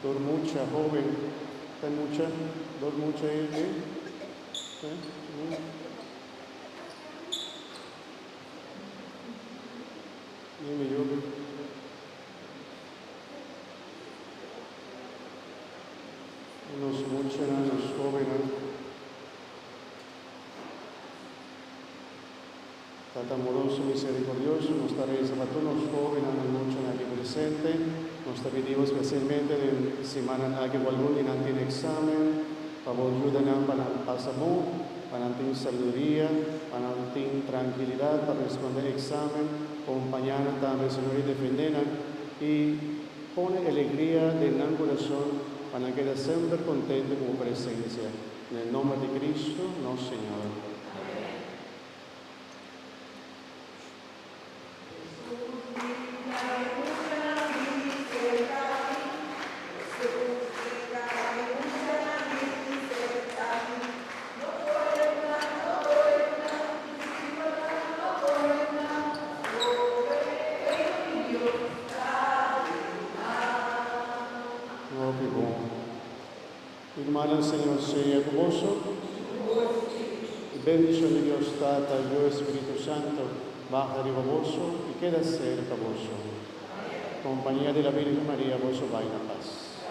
Tur mucha, hoben, tin mucha, dos mucha ei, ei? Sí? Ni mi yubi. Nos muchanan, nos hobennan. Tata amoroso, misericordioso, nos ta reza pa tur nos hobennan y muchanan aki presente. Nos ta pidi Bo specialmente den simannan aki cu algun di nan tin examen, pa Bo yuda nan pa nan pasa bon, pa nan tin sabiduria, pa nan tin trankilidad pa responde examen. Compaña nan tambe, Señor, y defende nan y pone alegria den nan curason pa nan keda semper contento cu Bo presencia. Den nomber di Cristo, nos Señor. Hopi bon. Hermano, Señor sea cu boso. E bendicion di Dios Tata, Yu y Spirito Santo baha riba boso y keda cerca boso. Compañia di la Virgen Maria, boso bay na paz.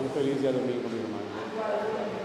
Un feliz diadomingo, mi hermano.